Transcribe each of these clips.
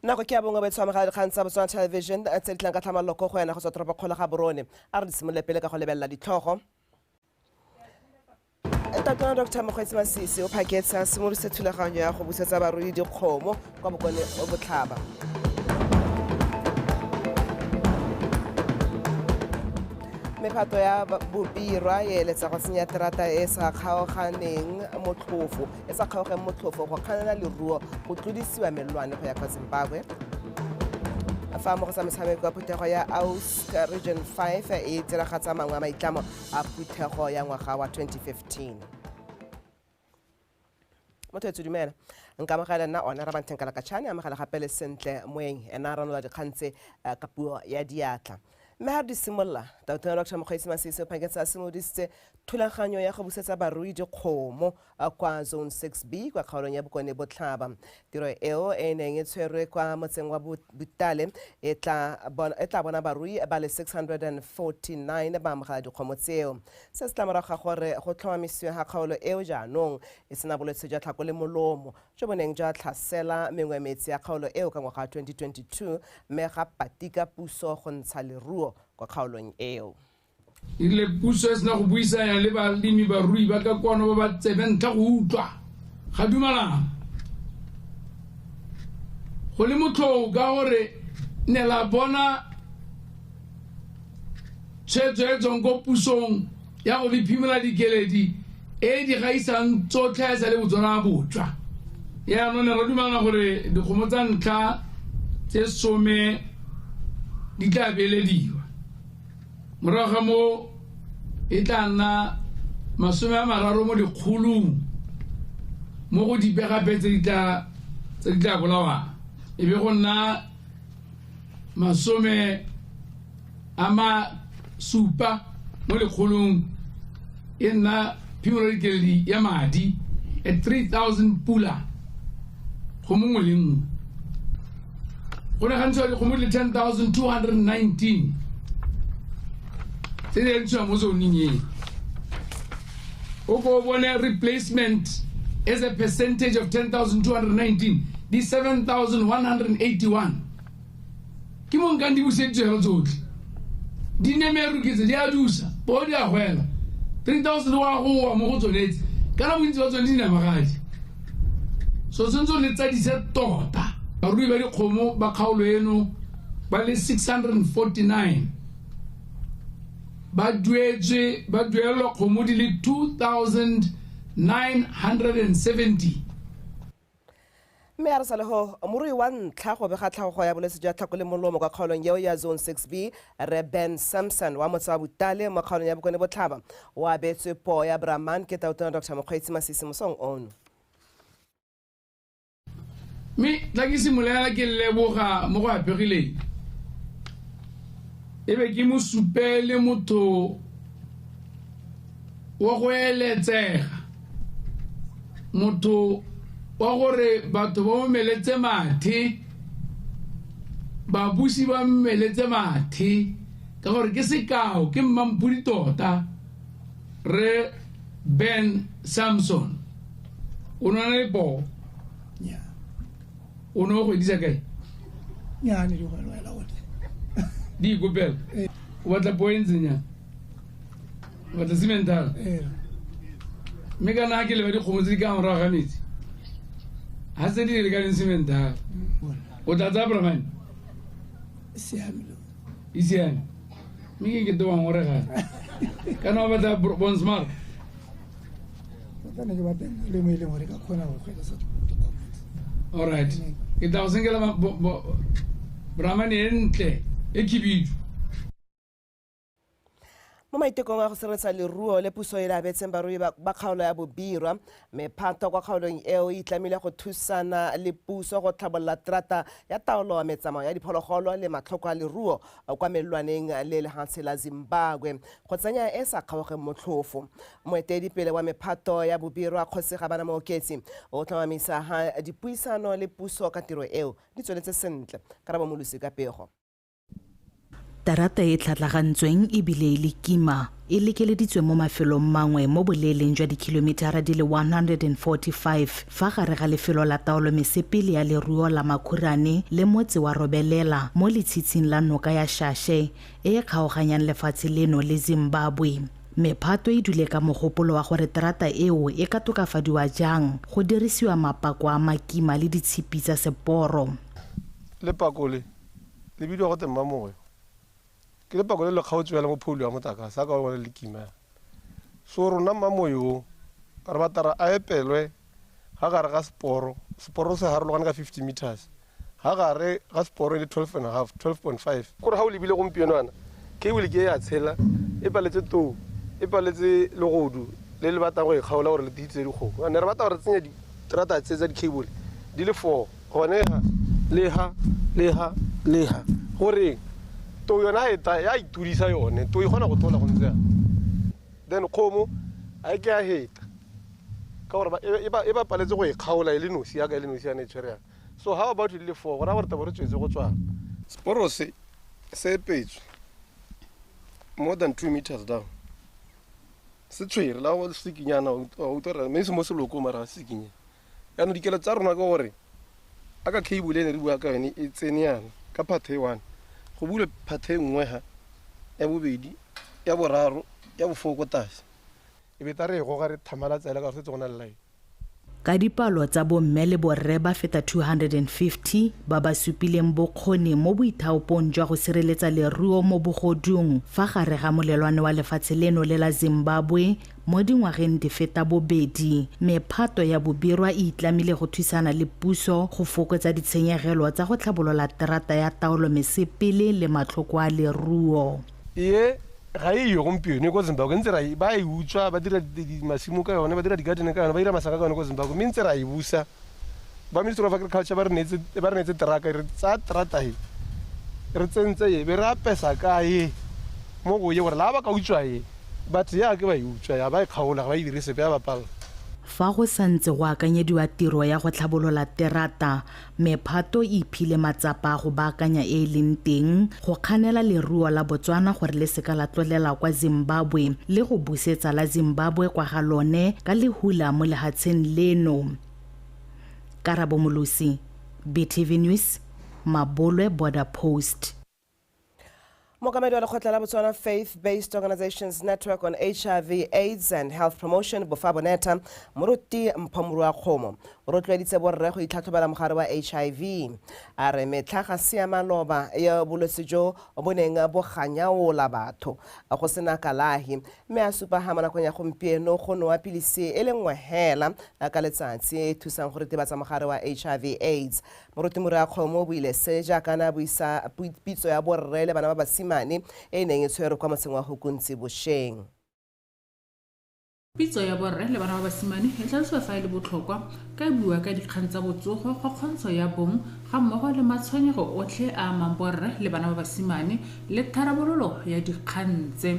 Nako ke ya bongwe boitsho amogela dikgang tsa Botswana Television tse di tlang ka tlhamallo ko go wena go tswa toropokgolo ga Borone. A re di simolole pele ka go lebelela ditlhogo. Tatona Dr Mokgweetsi Masisi o phaketse a simolodise thulaganyo ya go busetsa barui dikgomo kwa Bokone Botlhaba. Mephato ya Bobirwa e eletsa go tsenya terata e sa kgaoganeng motlhofo e sa kgaogeng motlhofo go kganela leruo go tlodisiwa melelwane go ya kwa Zimbabwe. Fa mo go sa metshameko ya phuthego ya AUSC Region 5 e diragatsa mangwe a maitlamo a phuthego ya ngwaga wa 2015. Motho etso dumela, nka amogela nna one Rabantheng Kalakatšhane, amogela gape le Sentle Moeng, ena a ranola dikgang tse ka puo ya diatla. Mme ga re di simolola, Tautona Dr Mokgweetsi Masisi o phaketse a simolodisitse thulaganyo ya go busetsa barui dikgomo kwa Zone 6B kwa kgaolong ya Bokone Botlhaba. Tiro eo e e neng e tshwerwe kwa motseng wa Butale e tla bona barui ba le 649 ba amogela dikgomo tseo. Se se tla morago ga gore go tlhomamisiwe ga kgaolo eo jaanong e sena bolwetse jwa tlhako le molomo jo bo neng jwa tlhasela mengwe metse ya kgaolo eo ka ngwaga wa 2022 mme ga patika puso go ntsha leruo kwa kgaolong eo. E rile puso e sena go buisanya le balemi barui ba ka kwano ba ba tsebe ntlha go utlwa, ga dumalana go le motlhou ka gore ne la bona tshwetso e tswang ko pusong ya go le phimola dikeledi e di gaisang tsotlhe e sa le Botswana botšwa. Yaanong ne ra dumalana gore dikgomo tsa ntlha tse 10 di tla beelediwa. Morago ga moo e tla nna 30 mo lekgolong mo go dipe gape tse di tla bolawang, e be go nna 70 mo lekgolong, e nna phimolo dikeledi ya madi e 3000 pula go mongwe le nngwe. Go ne ga ntshiwa dikgomo di le 10,219 tse di ntshiwa mo zoning e. O ko bone replacement as a percentage of 10,219 di 7,181. Ke mo nkang di buseditswe jalo tsotlhe. Di nemeruketse, di a dusa, poo di a gwela. 3,000 wa go wa mo go tsone tse. Kana bontsi ba tsone di namagadi. So tshwanetse o le tsadise tota. Barui ba dikgomo ba kgaolo eno ba le 649 ba duetswe, ba duelelwa kgomo di le 2,970. Mme a re sa le go morui wa ntlha go bega tlhagogo ya bolwetse jwa tlhako le molomo kwa kgaolong eo ya Zone 6B, Rre Ben Sampson wa motse wa Butale mo kgaolong ya Bokone Botlhaba o abetswe poo ya Brahman ke Tautona Dr Mokgweetsi Masisi mosong ono. Mme tla ke simolola ke leboga mo go apegileng, e be ke mo supe le motho wa go eletsega, motho wa gore batho ba mo meletse mathe, babusi ba mmeletse mathe, ka gore ke sekao, ke mmampodi tota, Rre Ben Sampson. O ne o na le poo? O ne o go edisa kae? Nnyaa, ne di goela gone. Di ikopela? O batla poo e ntseng jang? O batla sementala? Mme kana ga ke leba dikgomo tse di ka morago ga metsi, ga tse di lekaneng sementala. O tla tsaya Brahman? E siame. Mme ke kete wa ngorega. Kana o batla Bonsmara? Tota ne ke batla le mo e leng gore ka kgona go kgwetsa sa dikgomo. All right. Ke tla go senkela Brahman e ntle e khibidu. Mo maitekong a go sireletsa leruo le puso e le abetseng barui ba kgaolo ya Bobirwa, mephato kwa kgaolong eo e itlamile go thusana le puso go tlhabolola terata ya taolo metsamao ya diphologolo le matlhoko a leruo kwa melelwaneng le lehatshe la Zimbabwe go tsenya e sa kgaogeng motlhofo. Moeteledipele wa mephato ya Bobirwa, Kgosi Gabana Mooketsi, o tlhomamisa ha dipuisano le puso ka tiro eo di tsweletse sentle. Karabo Molusi ka pego. Terata e e tlhatlagantsweng e bile e le kima e e lekeleditswe mo mafelong mangwe mo boleeleng jwa dikhilomithara di le 145 fa gare ga lefelo la taolo mesepele ya leruo la Makhurane le motse wa Robelela mo letshitshing la noka ya Shashe e e kgaoganyang lefatshe leno le Zimbabwe. Mephato e dule ka mogopolo wa gore terata eo e ka tokafadiwa jang go dirisiwa mapako a makima le ditshipi tsa seporo. Lepako le le bidiwa go te Mmamoyo. Ke lepako le le kgaotswe fela mo phoulu ya motlakase a ka o le kima. So rona Mmamoyo re batla re a epelwe ga gare ga seporo, seporo se harologane ka 50 meters. Ga gare ga seporo e le 12 and a half, 12.5. Kore ga o lebile gompieno yana, cable ke e ya tshela, e paletse tou, e paletse legodu le le batlang go e kgaola gore le tiitse dikgomo. Ne re batla gore re tsenye diterata tse tsa di-cable di le 4, gone ha, le ha, le ha, le ha. Goreng tou yona e ta ya itudisa yone, tou e kgona go tola go ntse yana. Then kgomo a e ke ya heta ka gore e ba paletse go e kgaola e le nosi yaka e le nosi yana e tshwere yana. So how about le 4, go raya gore tabo re tswetse go tswala. Seporo se se epetswe more than 2 meters down. Se tshwere la go sekinyana o utlwa mme se mo seloko mara ga se sekinye. Jaanong dikelo tsa rona ke gore a ka cable e ne re bua ka yone e tsene yana ka phathe e 1, go bulwe phathe e nngwe ha, ya bobedi, ya boraro, ya bofo ko tlase. E be ta re e goga re thamalatsa hela ka gore setse go na le line. Ka dipalo tsa bomme le borre ba feta 250 ba ba supileng bokgoni mo boithaopong jwa go sireletsa leruo mo bogodung fa gare ga molelwane wa lefatshe leno le la Zimbabwe mo dingwageng di feta bobedi. Mephato ya Bobirwa e itlamile go thusana le puso go fokotsa ditshenyegelo tsa go tlhabolola terata ya taolo mesepele le matlhoko a leruo. E ga e yo gompieno ko Zimbabwe ntse ra ba e utswa, ba dira masimo ka yone, ba dira di-garden ka yone, ba dira masaka ka yone ko Zimbabwe, mme ntse ra e busa. Ba Ministry of Agriculture ba re neetse teraka, re tsaya terata e re tsentse e be re apesa kae mo go ye gore la ba ka utswa e, but ya ke ba e utswa ya ba e kgaola, ga ba e dire sepe, ya ba palla. Fa go santse go akanyediwa tiro ya go tlhabolola terata, mephato e iphile matsapa a go baakanya e e leng teng go kganela leruo la Botswana gore le seka la tlolela kwa Zimbabwe le go busetsa la Zimbabwe kwa ga lone ka lehula mo lehatsheng leno. Karabo Molosi, BTV News, Mabolwe Border Post. Mookamedi wa lekgotla la Botswana Faith-Based Organizations Network on HIV, AIDS and Health Promotion, Bofa Boneta, Moruti Mpho Moruakgomo, o rotloeditse borre go itlhatlhobela mogare wa HIV. A re metlha ga se ya maloba ya bolwetse jo bo neng bo ganyaola batho go sena kalahi, mme a supa ha mo nakong ya gompieno go nowa pilisi e le nngwe hela ka letsatsi e thusang go ritibatsa mogare wa HIV AIDS. Moruti Moruakgomo o buile se jaaka a ne a buisa pitso ya borre le bana ba basimane e neng e tshwerwe kwa motseng wa Hukuntsi bošeng. Pitso ya borre le bana ba basimane e tlhalosiwa fa e le botlhokwa ka e bua ka dikgang tsa botsogo, kgokgontsho ya bong ga mmogo le matshwenyego otlhe a amang borre le bana ba basimane le tharabololo ya dikgang tse.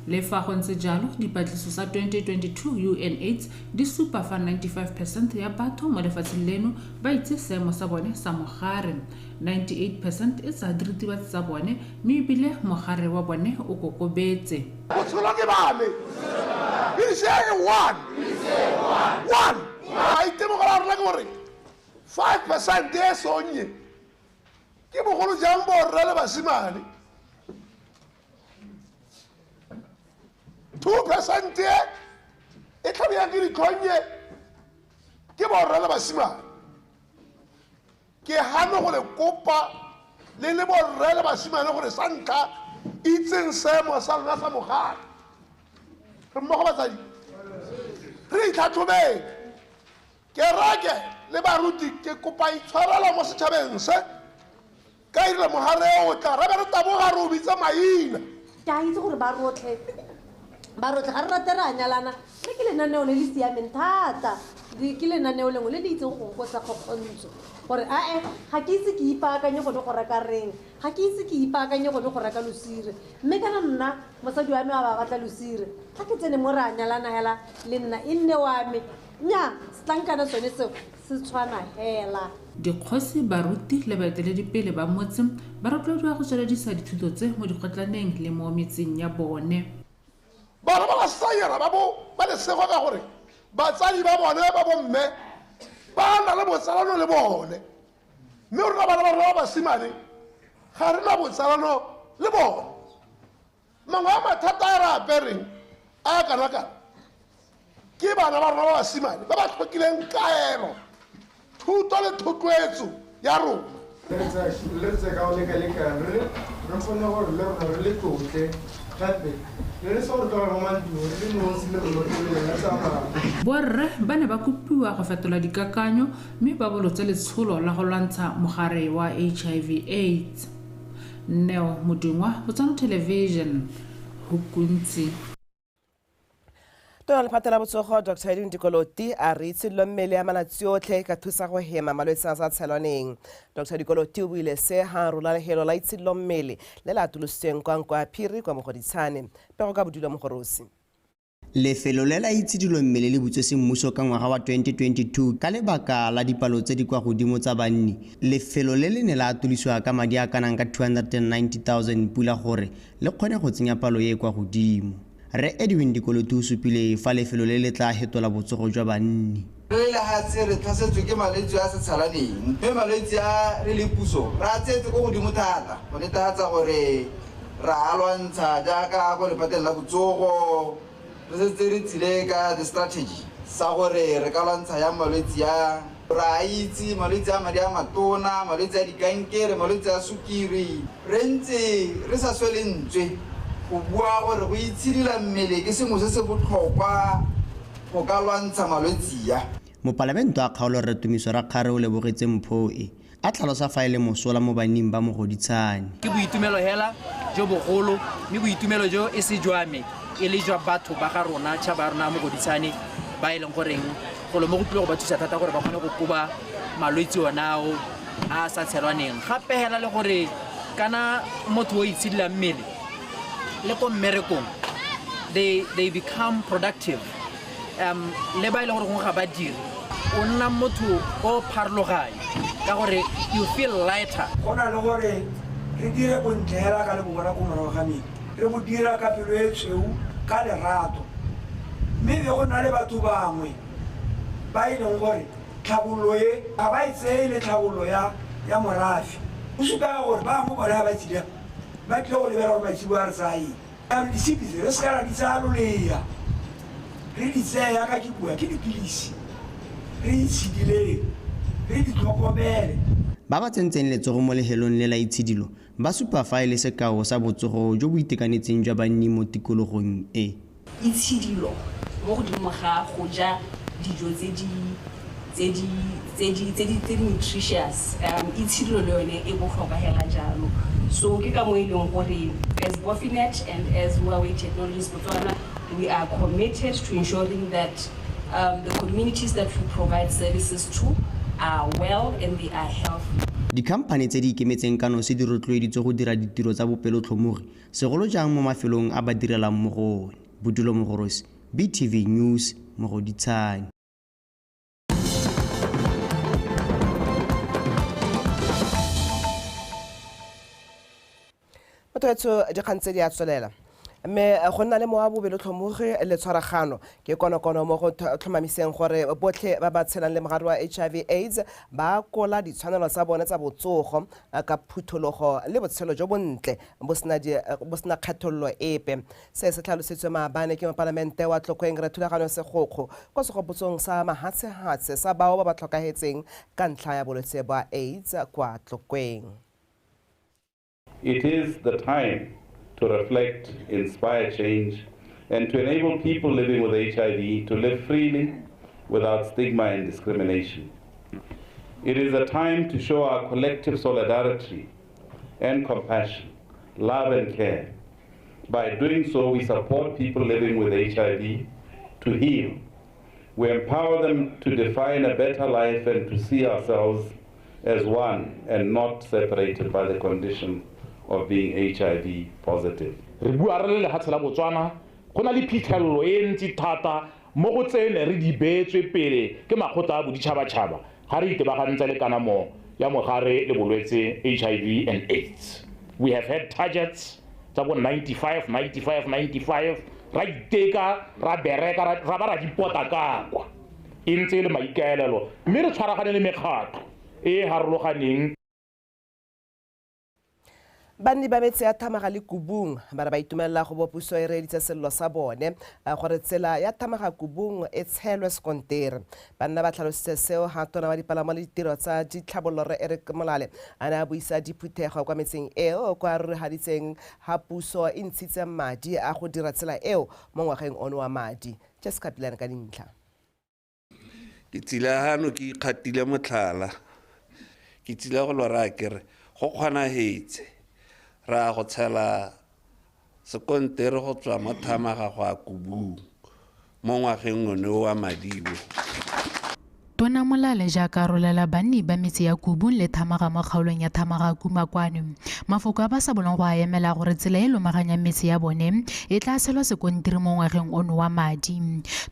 Le fa go ntse jalo, dipatlisiso tsa 2022 UNAIDS di supa fa 95% ya batho mo lefatsheng leno ba itse seemo sa bone sa mogare. 98% e tsaya diritibatsi tsa bone mme ebile mogare wa bone o kokobetse. Botshelo ke ba me. Pilisi e one. One. Maitemogelo a rona ke gore 5% e sonnye ke bogolo jang borre le basimane. 2% e tlhabiyang ke ditlhonnye ke borre le basimane. Ke hano go le kopa le le borre le basimane gore sa ntlha itseng seemo sa lona sa mogare. Re mmogo batsadi, re itlhatlhobeng. Kereke le baruti ke kopa itshwarelo mo setšhabeng se ka erile mogare o tla re be re taboga re o bitsa maina. Ke a itse gore ba rotlhe ga re rate re a nyalana, mme ke lenaneo le le siameng thata. Ke lenaneo lengwe le le itseng go fokotsa kgokgontsho gore ae ga ke itse ke ipaakanye gone go reka reng, ga ke itse ke ipaakanye gone go reka losire, mme kana nna mosadi wa me wa ba batla losire, ga ke tsene mo re a nyalana hela le nna e nne wa me. Nnyaa, setlankana sone seo se tshwana hela. Dikgosi, baruti le baeteledipele ba motse ba rotloediwa go tsweledisa dithuto tse mo dikgotlaneng le mo metseng ya bone. Bana ba basanyana ba bo ba lesego ka gore batsadi ba bone ba bomme ba na le botsalano le bone, mme rona bana ba rona ba basimane ga re na botsalano le bone. Mangwe a mathata a re apereng a kana-kana ke bana ba rona ba basimane ba ba tlhokileng kaelo, thuto le thotloetso ya rona. Le tse ka go lekalekana re kgone gore le rona re le tlotle gape le re sa gore tlogela mo mantlong re le nosi le rona le tsamaya. Borre ba ne ba kopiwa go fetola dikakanyo mme ba bolotse letsholo la go lwantsha mogare wa HIV AIDS. Neo Modungwa, Botswana Television, Hukuntsi. Tona lephata la botsogo Dr Edwin Dikoloti a re itshidilo mmele ya malatsi otlhe e ka thusa go hema malwetse a sa tshelwaneng. Dr Dikoloti o buile se ha a rola lehelo la itshidilo mmele le le atolositsweng kwa Nkoaphiri kwa Mogoditshane. Pego ka Bodulo Mogorosi. Lefelo le la itshidilo mmele le butswe semmuso ka ngwaga wa 2022 ka lebaka la dipalo tse di kwa godimo tsa banni. Lefelo le le ne la atolosiwa ka madi a kanang ka 290,000 pula gore le kgone go tsenya palo e e kwa godimo. Re Edwin Dikoloti o supile fa lefelo le le tla hetola botsogo jwa banni. Re lehatshe re tlhasetswe ke malwetse a sa tshalaneng, mme malwetse a re le puso re a tseetse ko godimo thata go netefatsa gore re a lwantsha jaaka ko lephateng la botsogo. Re setse re tsile ka the strategy sa gore re ka lwantsha yang malwetse a. Re a itse malwetse a madi a matona, malwetse a dikankere, malwetse a sukiri. Re ntse re sa swele ntswe go bua gore go itshidila mmele ke sengwe se se botlhokwa go ka lwantsha malwetse a. Mopalamente wa kgaolo Rre Tumiso Rakgare o lebogetse mpho e, a tlhalosa fa e le mosola mo banning ba Mogoditshane. Ke boitumelo hela jo bogolo, mme boitumelo jo e se jwa me, e le jwa batho ba ga rona, tšhaba ya rona ya Mogoditshane, ba e leng goreng golo mo go tlile go ba thusa thata gore ba kgone go koba malwetse ona ao a sa tshelwaneng. Gape hela le gore kana motho o itshidilang mmele le ko mmerekong, they become productive. Le ba e le gore gongwe ga ba dire, o nna motho o pharologanyo ka gore you feel lighter. Go na le gore re dire bontle hela ka le bo bona ko morago ga metsi, re bo dira ka pelo e tshweu ka lerato, mme be go na le batho bangwe ba e leng gore tlhabololo e ga ba e tseye le tlhabololo ya morafe. Go supa gore ba bangwe bone ga ba tsile ba tlile go lebela gore maitseboa a re tsaya eng. Jaanong ditshipi tse re seka ra di tsaya lolea, re di tseye yaka ke bua ke dipilisi, re itshidileng, re di tlhokomele. Ba ba tsentseng letsogo mo lehelong le la itshidilo ba supa fa e le sekao sa botsogo jo bo itekanetseng jwa banni mo tikologong e. Itshidilo mo godimo ga go ja dijo tse di nutritious, itshidilo le yone e botlhokwa hela jalo. So ke ka mo e leng gore as BoFiNet and as Huawei Technologies Botswana, we are committed to ensuring that the communities that we provide services to are well and they are healthy. Dikhamphane tse di ikemetseng ka nosi di rotloeditswe go dira ditiro tsa bopelotlhomogi segolo jang mo mafelong a ba direlang mo go one. Bodulo Mogorosi, BTV News, Mogoditshane. Motho etsho dikgang tse di a tswelela, mme go nna le mowa bobelotlhomogi le tshwaragano ke konokono mo go tlhomamiseng gore botlhe ba ba tshelang le mogare wa HIV AIDS ba kola ditshwanelo tsa bone tsa botsogo ka phuthologo le botshelo jo bontle bo sena kgethololo epe. Se se tlhalositswe maabane ke mopalamente wa Tlokweng Rre Thulaganyo Segokgo kwa segopotsong sa mahatshehatshe sa bao ba ba tlhokahetseng ka ntlha ya bolwetse ba AIDS kwa Tlokweng. It is the time to reflect, inspire change, and to enable people living with HIV to live freely without stigma and discrimination. It is a time to show our collective solidarity and compassion, love and care. By doing so, we support people living with HIV to heal. We empower them to define a better life and to see ourselves as one and not separated by the condition of being HIV positive. Re bua re le lehatshe la Botswana, go na le phitlhelelo e ntsi thata mo go tsene re di beetswe pele ke makgotla a boditšhabatšhaba ga re itebagantse le kanamo ya mogare le bolwetse HIV and AIDS. We have had targets tsa bo 95, 95, 95, Ra iteka, ra bereka, ra ba ra di pota ka kwa. E ntse e le maikaelelo, mme re tshwaragane le mekgatlho e e harologaneng. Banni ba metse ya Thamaga le Kubung ba re ba itumelela go bo puso e reeditse sello sa bone gore tsela ya Thamaga Kubung e tshelwe sekontere. Banna ba tlhalositse seo ha tona wa dipalamo le ditiro tsa ditlhabololo Rre Eric Molale a ne a buisa diphuthego kwa metseng eo kwa rurigaditseng ha puso e ntshitse madi a go dira tsela eo mo ngwageng ono wa madi. Jessica Pilane ka dintlha. Ke tsile hano ke ikgatile motlhala, ke tsile go lora kere go kgonagetse ra go tshela sekontere go tswa mo Thamaga go ya Kubung mo ngwageng one wa madibo. Tona Molale jaaka rolela banni ba metse ya Kubung le Thamaga mo kgaolong ya Thamaga Kumakwane. Mafoko a ba sa bolong go a emela gore tsela e lomaganyang metse ya bone e tla tshelwa sekontiri mo ngwageng ono wa madi.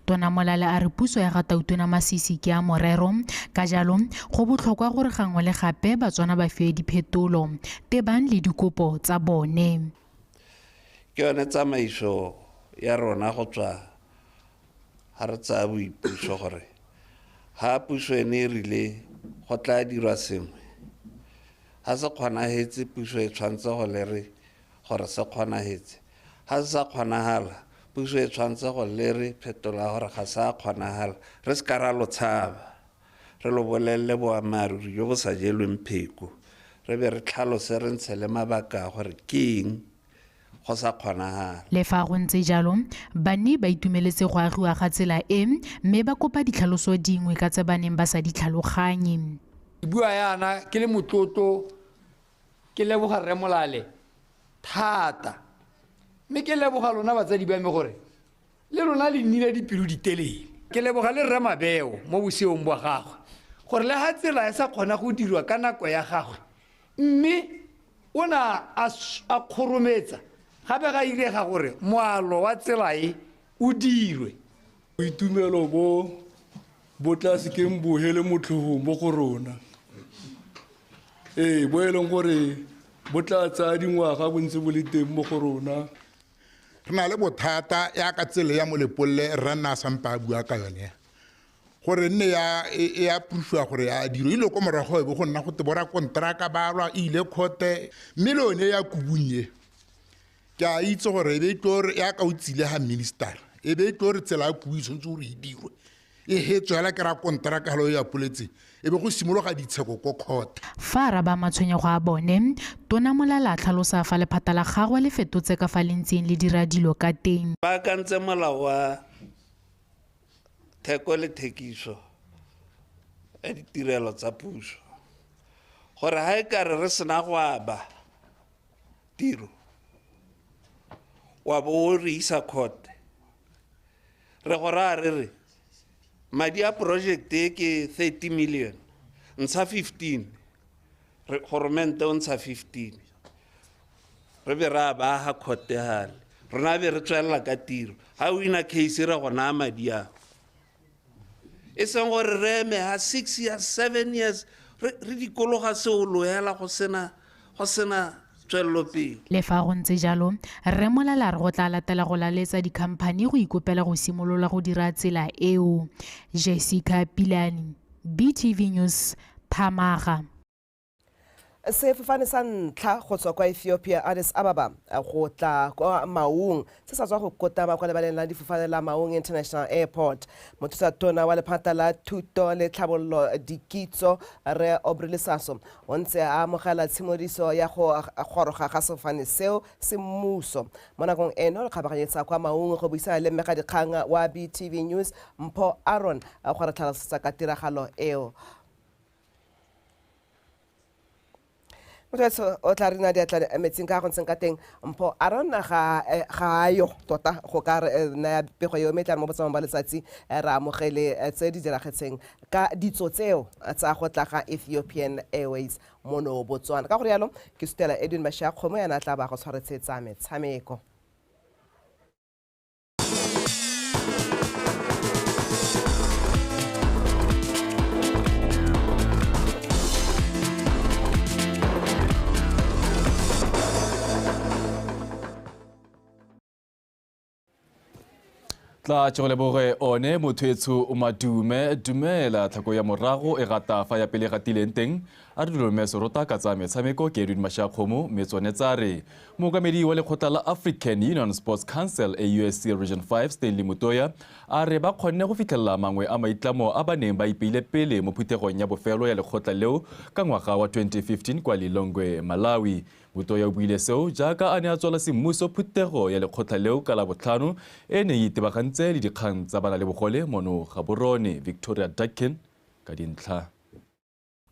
Tona Molale a re puso ya ga Tautona Masisi ke ya morero, ka jalo go botlhokwa gore gangwe le gape Batswana ba fiwe diphetolo tebang le dikopo tsa bone. Ke yone tsamaiso ya rona go tswa ha re tsaya boipuso gore ha puso ene e rile go tla dirwa sengwe, ha se kgonagetse puso e tshwanetse go lere gore se kgonagetse, ha se sa kgonagala puso e tshwanetse go lere phetola gore ga sa kgonagala. Re se ka ra lo tshaba, re lo bolelele boammaaruri jo bo sa jelweng pheko, re be re tlhalose re ntshe le mabaka a gore ke eng go sa kgonagala. Le fa go ntse jalo, banni ba itumeletse go agiwa ga tsela e, mme ba kopa ditlhaloso dingwe ka tse ba neng ba sa di tlhaloganye. Ke bua yana ke le motlotlo, ke leboga Rre Molale thata, mme ke leboga lona batsadi ba me gore le lona le nnile dipelo di telele. Ke leboga le Rre Mabeo mo boseong bwa gagwe gore le ha tsela e sa kgona go dirwa ka nako ya gagwe, mme o ne a kgorometsa gape ga irega gore moalo wa tsela e o dirwe. Boitumelo bo bo tla sekeng bo hele motlhofong mo go rona. Ee, bo e leng gore bo tla tsaya dingwaga bo ntse bo le teng mo go rona. Re na le bothata ya ka tsela ya Molepolole rre nna a sampa a bua ka yone gore nne ya e a pusiwa gore ya diro ile ko morago e bo go nna go te bora kontraka ba lwa e ile khote, mme le yone ya Kubung e ke a itse gore e be tlo re ya ka o tsile ha minister e be tlo re tsela ya Kubung e tshwanetse gore e dirwe e hetswe hela ke ra kontraka halo ya poletse e be go simologa ditsheko ko court. Fa a araba matshwenyego a bone, Tona Molale a tlhalosa fa lephata la gagwe le fetotse ka fa le ntseng le dira dilo ka teng. Ba akantse molao wa theko le thekiso ya ditirelo tsa puso gore ha e ka re re sena go aba tiro wa bo o re isa court, re go raya re re madi a project e ke 30 million, ntsha 15, re goromente o ntsha 15, re be re a ba ha court hale, rona be re tswelela ka tiro. Ha o wina case re go naya madi ao, e seng gore re eme ha 6 years 7 years re dikologa seo loela go sena tswelelopele. Le fa go ntse jalo, Rre Molale a re go tla latela go laletsa dikhamphani go ikopela go simolola go dira tsela eo. Jessica Pilane, BTV News, Thamaga. Sefofane sa ntlha go tswa kwa Ethiopia Addis Ababa go tla kwa Maung se sa tswa go kotama kwa lebaleng la difofane la Maung International Airport. Mothusa tona wa lephata la thuto le tlhabololo dikitso Rre Aubrey Lesaso o ntse a amogela tshimodiso ya go goroga ga sefofane seo semmuso. Mo nakong eno re kgabaganyetsa kwa Maung go buisana le mmegadikgang wa BTV News Mpho Aaron go re tlhalosetsa ka tiragalo eo. Motho o tla rina diatla metsing ka go ntseng ka teng. Mpho Aaron ga ayo tota go ka re naya pego eo, mme tla re mo botsamaong ba letsatsi re amogele tse di diragetseng ka ditso tseo tsa go tla ga Ethiopian Airways mono Botswana. Ka gore yalo ke sutela Edwin Mashakgomo yana tla ba go tshwaretsetsa metshameko. Tla tšego one motho etsho o madume dumela tlhako ya morago e gata fa ya pele gatileng teng a re dilome serota ka tsa metshameko ke Edwin Mashakgomo mme tsone tsa re mookamedi wa lekgotla la African Union Sports Council AUSC Region 5 Stanley Mutoya a re ba kgonne go fitlhelela mangwe a maitlamo a ba neng ba ipeile pele mo phuthegong ya bofelo ya lekgotla leo ka ngwaga wa 2015 kwa Lilongwe, Malawi. Mutoya o buile seo jaaka a ne a tswala semmuso phuthego ya lekgotla leo ka Labotlhano e ne e itebagantse le dikgang tsa bana le bogole mono Gaborone. Victoria Duncan ka dintlha.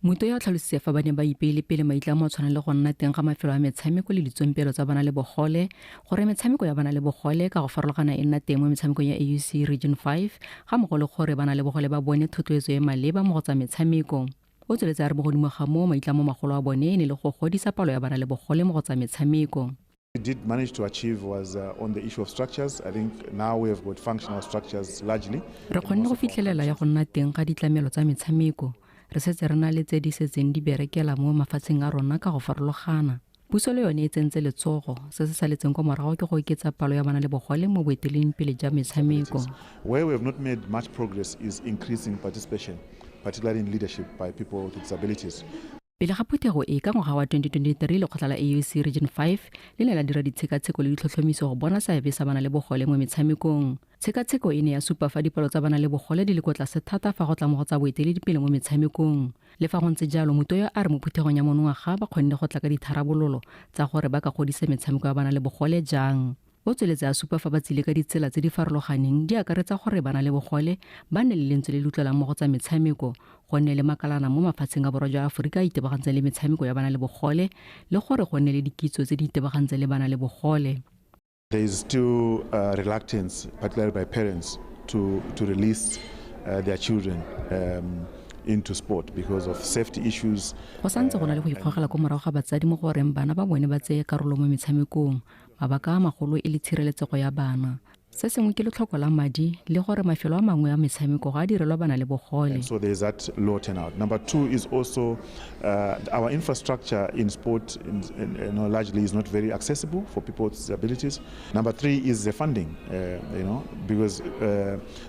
Mutoya o tlhalositse fa ba ne ba ipeile pele maitlamo a tshwana le go nna teng ga mafelo a metshameko le ditsompelo tsa bana le bogole, gore metshameko ya bana le bogole ka go farologana e nna teng mo metshamekong ya AUC Region 5, ga mmogo le gore bana le bogole ba bone thotloetso e maleba mo go tsa metshameko. O tsweletse a re bogodimo ga moo maitlamo magolo a bone e ne le go godisa palo ya bana le bogole mo go tsa metshameko. We did manage to achieve was on the issue of structures. I think now we have got functional structures largely. Re kgonne go fitlhelela ya go nna teng ga ditlamelo tsa metshameko. Re setse re na le tse di setseng di berekela mo mafatsheng a rona ka go farologana. Puso le yone e tsentse letsogo. Se se saletseng kwa morago ke go oketsa palo ya bana le bogole mo boeteleng pele jwa metshameko. Where we have not made much progress is increasing participation, particularly in leadership by people with disabilities. Pele ga phuthego e ka ngwaga wa 2023 lekgotla la AUC Region 5 le ne la dira ditshekatsheko le ditlhotlhomiso go bona seabe sa bana le bogole mo metshamekong. Tshekatsheko e ne ya supa fa dipalo tsa bana le bogole di le kwa tlase thata fa go tla mo go tsa boeteledipele mo metshamekong. Le fa go ntse jalo, Mutoya a re mo phuthegong ya monongwaga ba kgonne go tla ka ditharabololo tsa gore ba ka godisa metshameko ya bana le bogole jang. O tsweletse a supa fa ba tsile ka ditsela tse di farologaneng di akaretsa gore bana le bogole ba nne le lentswe le le utlwalang mo go tsa metshameko, go nne le makalana mo mafatsheng a borwa jwa Aforika a itebagantseng le metshameko ya bana le bogole, le gore go nne le dikitso tse di itebagantseng le bana le bogole. There is still reluctance, particularly by parents, to release their children into sport because of safety issues. Go santse go na le go ikgogela ko morago ga batsadi mo goreng bana ba bone ba tseye karolo mo metshamekong, mabaka a magolo e le tshireletsego ya bana. Se sengwe ke letlhoko la madi le gore mafelo a mangwe a metshameko ga a direlwa bana le bogole. So there is that low turnout. Number two is also our infrastructure in sport largely is not very accessible for people with disabilities. Number three is the funding, because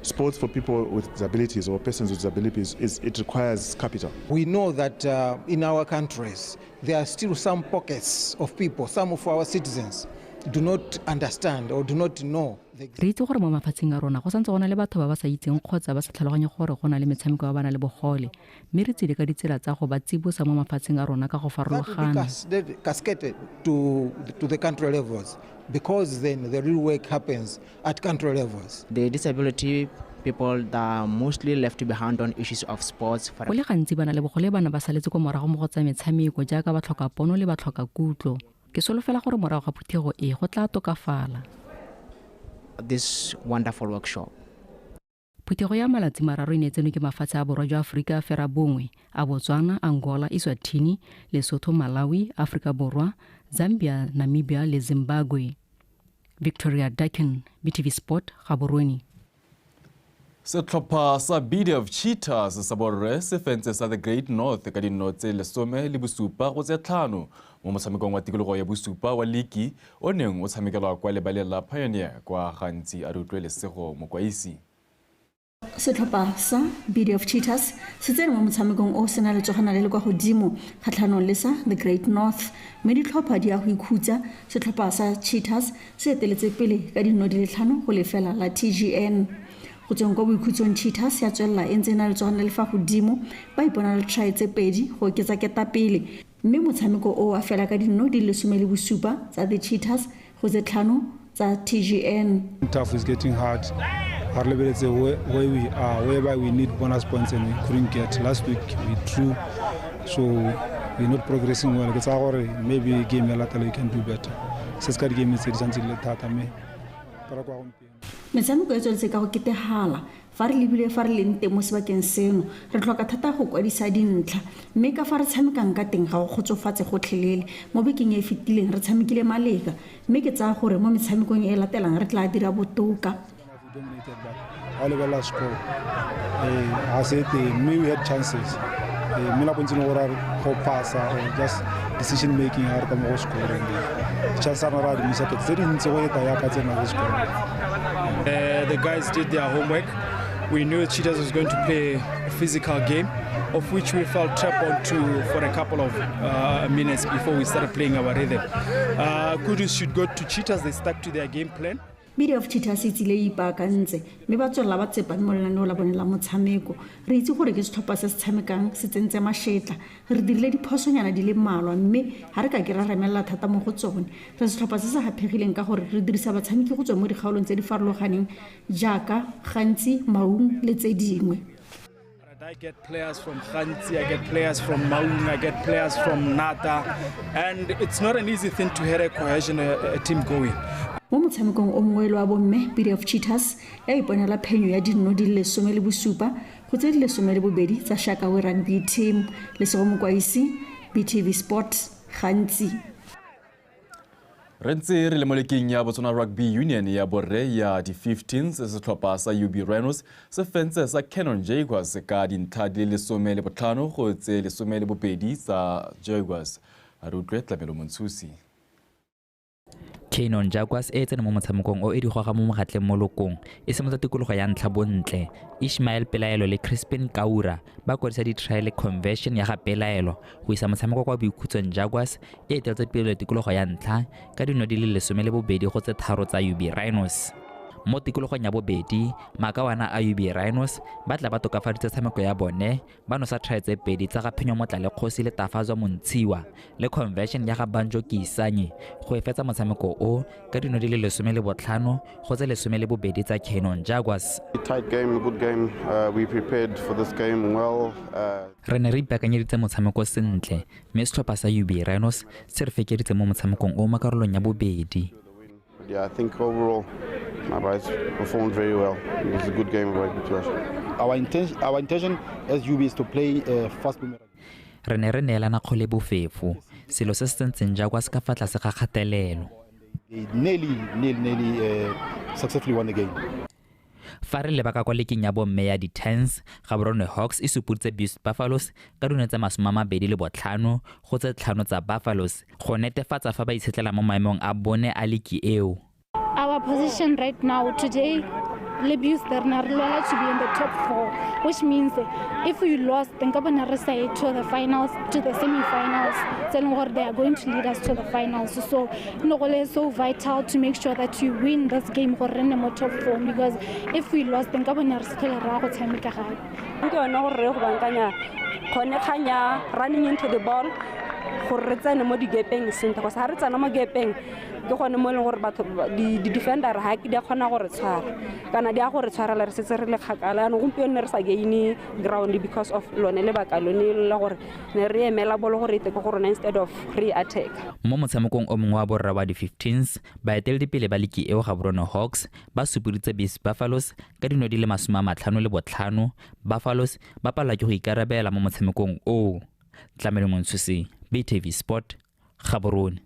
sports for people with disabilities or persons with disabilities it requires capital. We know that in our countries there are still some pockets of people, some of our citizens do not understand or do not know. Re itse gore mo mafatsheng a rona go santse go na le batho ba ba sa itseng kgotsa ba sa tlhaloganye gore go na le metshameko ya bana le bogole, mme re tsile ka ditsela tsa go ba tsibosa mo mafatsheng a rona ka go farologana. Cascaded to the country levels, because then the real work happens at country levels. The disability people that are mostly left behind on issues of sports. Go le gantsi bana le bogole bana ba saletse kwa morago mo go tsa metshameko jaaka ba tlhoka pono le ba tlhoka kutlo. Ke solofela gore morago ga phuthego e go tla tokafala. This wonderful workshop. Phuthego ya malatsi mararo e ne tsenwe ke mafatshe a borwa jwa Aforika a ferabongwe a Botswana, Angola, Eswatini, Lesotho, Malawi, Afrika Borwa, Zambia, Namibia le Zimbabwe. Victoria Dakin, BTV Sport, Gaborone. Setlhopha sa BDF Cheetahs sa borre se fentse sa The Great North ka dinno tse 17 go tse 5 mo motshamekong wa tikologo ya bosupa wa liki o neng o tshamekelwa kwa lebaleng la Pioneer kwa Gantsi. A re utlwe Lesego Mokwaisi. Setlhopha sa BDF Cheetahs se tsene mo motshamekong o sena letsogana le le kwa godimo kgatlhanong le sa The Great North, mme ditlhopha di ya go ikhutsa. Setlhopha sa Cheetahs se eteletse pele ka dinno di le 5 go lefela la TGN. Go tsweng kwa boikhutsong, Cheetahs ya tswelela e ntse e na letsogana le le fa godimo, ba ipona le try tse 2 go oketsa ketapele, mme motshameko o a fela ka dinno di le 17 tsa The Cheetahs go tse 5 tsa TGN. Tough is getting hard. Our lebeletse where we are, whereby we need bonus points and we couldn't get. Last week we drew, so we're not progressing well. Ke tsaya gore maybe game ya latela we can do better. Se se ka di-game tse di santse di le thata mme para kwa gompieno. Metshameko e tsweletse ka go ketegala fa re lebile fa re leng teng mo sebakeng seno, re tlhoka thata go kwadisa dintlha, mme ka fa re tshamekang ka teng ga go kgotsofatse gotlhelele. Mo bekeng e e fetileng re tshamekile maleka, mme ke tsaya gore mo metshamekong e e latelang re tla dira botoka. Dominated, but ga o lebelela score ga se teng, mme we had chances. Mme nako ntse e leng gore go passa or just decision making ga re ka mo go scoreng, chance a rona ra di misa tota tse dintsi go eta yaka tsena re score. The guys did their homework. We knew Cheetahs was going to play a physical game, of which we felt trapped onto for a couple of minutes before we started playing our rhythm. Kudos should go to Cheetahs. They stuck to their game plan. Bidi of Cheetahs e tsile e ipaakantse mme ba tswelela ba tsepame mo lenaneo la bone la motshameko. Re itse gore ke setlhopha se se tshamekang se tsentse mašetla. Re dirile diphosonyana di le mmalwa mme ga re ka ke ra remelela thata mo go tsone. Re setlhopha se se haphegileng ka gore re dirisa batshameki go tswa mo dikgaolong tse di farologaneng jaaka Gantsi, Maung le tse dingwe. I get players from Gantsi, I get players from Maung, I get players from Nata, and it's not an easy thing to have a cohesion, a team going. Mo motshamekong o mongwe wa bomme, Bidi of Cheetahs ya iponela phenyo ya dinno di le 17 go tse di 12 tsa Shakawe Rugby Team. Lesego Mokwaisi, BTV Sport, Gantsi. Re ntse re le mo leking ya Botswana Rugby Union ya borre ya di-15, setlhopha sa UB Rhinos se fentse sa Canon Jaguars ka dintlha di le 15 go tse 12 tsa Jaguars. A re utlwe Tlamelo Montshusi. Canon Jaguars e tsene mo motshamekong o e di goga mo mogatleng mo lokong e simotsa tikologo ya ntlha bontle. Ishmael Pelaelo le Crispin Kaura ba kwadisa di-try le conversion ya ga Pelaelo go isa motshameko kwa boikhutsong. Jaguars e eteletse pele tikologo ya ntlha ka dino di le 12 go tse 3 tsa UB Rhinos. Mo tikologong ya bobedi, makawana a UB Rhinos ba tla ba tokafaditse tshameko ya bone, ba nosa try tse 2 tsa ga Phenyo Motlale Kgosi le Tafazwa Montshiwa le conversion ya ga Banjo Kiisanyi go e fetsa motshameko o ka dino di le 15 go tse 12 tsa Canon Jaguars. Tight game, good game. We prepared for this game well. Re ne re ipaakanyeditse motshameko sentle, mme setlhopha sa UB Rhinos se re fekeditse mo motshamekong o mo karolong ya bobedi. Yeah, I think overall my guys performed very well. It was a good game of rugby to us. Our intention as UB is to play fast boomerang. Re ne re neelana kgole bofefo, selo se se tsentseng Jaguars ka fa tlase ga kgatelelo. They nearly successfully won the game. Fa re leba ka kwa leking ya bomme ya di-10s, Gaborone Hawks e supuditse Beast Buffaloes ka dino tse 25 go tse 5 tsa Buffaloes go netefatsa fa ba itshetlela mo maemong a bone a liki eo. Our position right now today, Libus to be in the top 4, which means if we lost, then to the finals, to the semi-finals, they are going to lead us to the finals. So it's so vital to make sure that you win this game for top 4, because if we lost, then running into the ball, ke gone mo e leng gore batho di-defender ga ke di a kgona gore tshwara kana di a gore tshwarela re setse re le kgakala. Yanong gompieno ne re sa gaine ground because of lone lebaka lone la gore ne re emela bolo gore e teke go rona instead of re attack. Mo motshamekong o mongwe wa borra wa di-15s, baeteledipele ba liki eo Gaborone Hawks ba supuditse Beast Buffaloes ka dino di le 55. Buffaloes ba palelwa ke go ikarabela mo motshamekong oo. Tlamelo Montshusi, BTV Sport, Gaborone.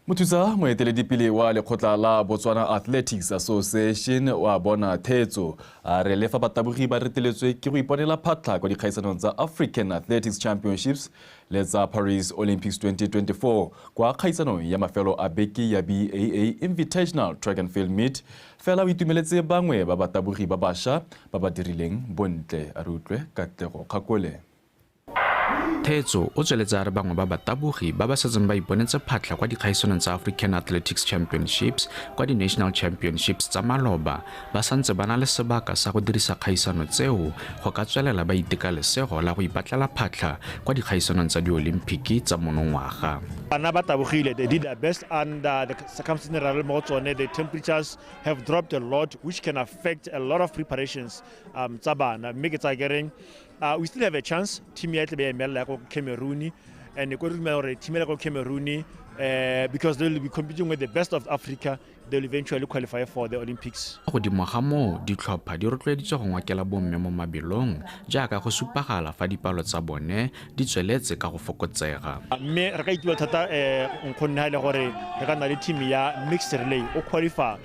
Mothusa moeteledipele wa lekgotla la Botswana Athletics Association wa bona Thetso a re le fa batabogi ba reteletswe ke go iponela phatlha kwa dikgaisanong tsa African Athletics Championships le tsa Paris Olympics 2024 kwa kgaisanong ya mafelo a beke ya BAA Invitational Track and Field Meet, fela o itumeletse bangwe ba batabogi ba bašwa ba ba dirileng bontle. A re utlwe Katlego Kgakole. Thetso o tsweletse a re bangwe ba batabogi ba ba setseng ba iponetse phatlha kwa dikgaisanong tsa African Athletics Championships kwa di-National Championships tsa maloba ba santse ba na le sebaka sa go dirisa kgaisano tseo go ka tswelela ba iteka lesego la go ipatlela phatlha kwa dikgaisanong tsa di-Olympic tsa monongwaga. Bana ba tabogile, they did their best under the circumstances mo go tsone. The temperatures have dropped a lot, which can affect a lot of preparations tsa bana. Mme ke tsaya kereng we still have a chance. Team ya tle be emela go Cameroon, and go dumela team ya go Cameroon, because they will be competing with the best of Africa, they will eventually qualify for the Olympics. Godimo ga moo, ditlhopha di rotloeditswe go ngokela bomme mo mabelong jaaka go supagala fa dipalo tsa bone di tsweletse ka go fokotsega. Mme re ka itumela thata nkgonne ha ile gore re ka nna le team ya mixed relay o qualify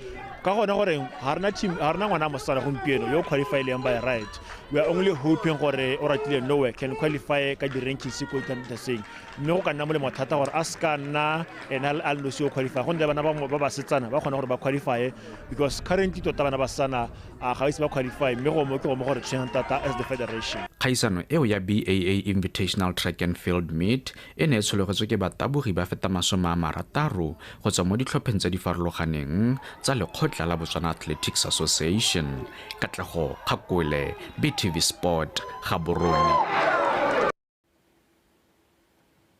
Ka gone gore ga rena team, ga rena ngwana mosetsana gompieno yo qualify-ileng by right. We are only hoping gore Oratile Nowe can qualify ka di-rankings ko international, mme go ka nna molemo thata gore a se ka nna ene a le nosi o qualify, gonne bana ba basetsana ba kgona gore ba qualify, because currently tota bana ba basetsana ga ise ba qualify, mme go mo ke go mo gore tshwenyang thata as the federation. Kgaisano eo ya BAA Invitational Track and Field Meet e ne e tshologetswe ke batabogi ba feta 60 go tswa mo ditlhopheng tse di farologaneng tsa lekgotla la Botswana Athletics Association. Katlego Kgakole, BTV Sport, Gaborone.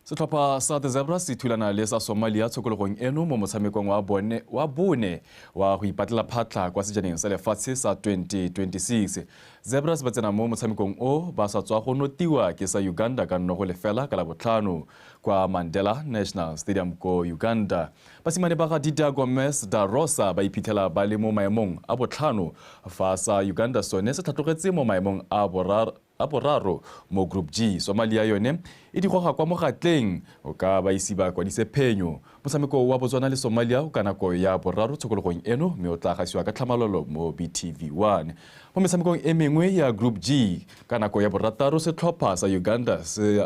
Setlhopha sa The Zebras se thulana le sa Somalia tshokologong eno mo motshamekong wa bone wa bone wa go ipatlela phatlha kwa sejaneng sa lefatshe sa 2026. Zebras ba tsena mo motshamekong o ba sa tswa go notiwa ke sa Uganda ka 0-0 ka Labotlhano kwa Mandela National Stadium ko Uganda. Basimane ba ga Dida Gomez da Rosa ba iphitlhela ba le mo maemong a botlhano, fa sa Uganda sone se tlhatlogetse mo maemong a boraro mo Group G. Somalia yone e di goga kwa mogatleng o ka ba ise ba kwadise phenyo. Motshameko wa Botswana le Somalia o ka nako ya boraro tshokologong eno, mme o tla gasiwa ka tlhamalalo mo BTV1. Mo metshamekong e mengwe ya Group G, ka nako ya borataro setlhopha sa Uganda se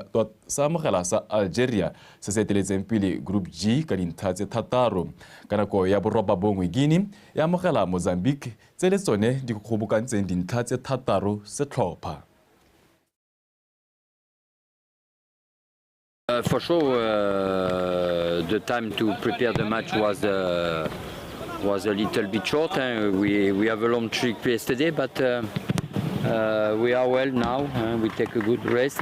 amogela sa Algeria se se eteletseng pele Group G ka dintlha tse 6. Ka nako ya 9 Guinea e amogela Mozambique tse le tsone di kgobokantseng dintlha tse 6 setlhopha. For sure, the time to prepare the match was a little bit short. We have a long trip yesterday, but we are well now. We take a good rest.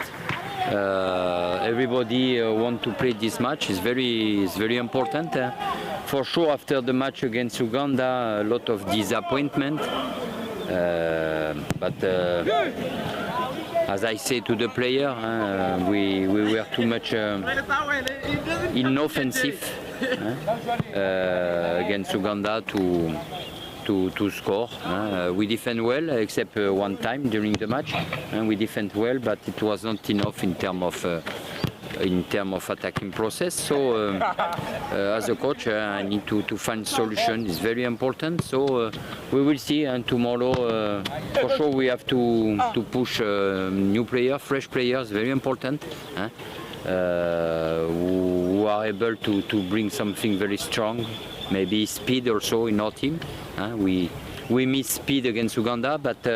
Everybody want to play this match. It's very important. For sure, after the match against Uganda, a lot of disappointment. But as I say to the player, we were too much inoffensive against Uganda to score. We defend well, except one time during the match. We defend well, but it was not enough in terms of attacking process. So as a coach, I need to find solution. It's very important. So we will see. And tomorrow, for sure, we have to push new players, fresh players, very important, who are able to bring something very strong, maybe speed also in our team. We miss speed against Uganda, but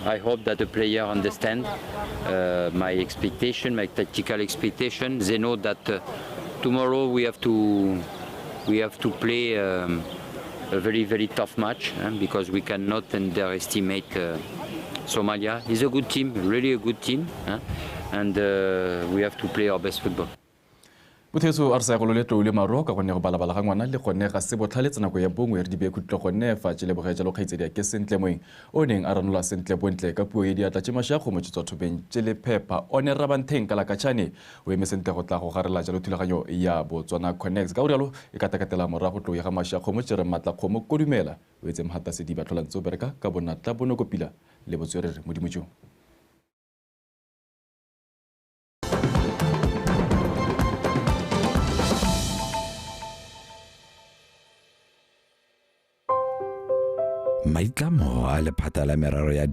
I hope that the player understand my expectation, my tactical expectation. They know that tomorrow we have to play a very, very tough match, because we cannot underestimate Somalia. It's a good team, really a good team, and we have to play our best football. Bothetso a re sa go le tlou le maro ka gonne go balabala ga ngwana le gone ga se botlhale tsa nako ya bongwe re di beye khutlo gone fa tše leboge jalo kgaitsedi ya ke Sentle Moeng o neng a ranola sentle bontle ka puo e diatla tše mašwa go motswa thobeng tše le phepa one Rabantheng ka Lakatšhane o eme sentle go tla go garela jalo thulaganyo ya Botswana Connect ka o rialo e katakatela morago tlou ya ga mašwa kgomo tše re matla kgomo kodumela o etse mhata sediba tlholantse o bereka ka bonatla bonokopila le botswerere modimo jo. Maitlamo a lephata la merero ya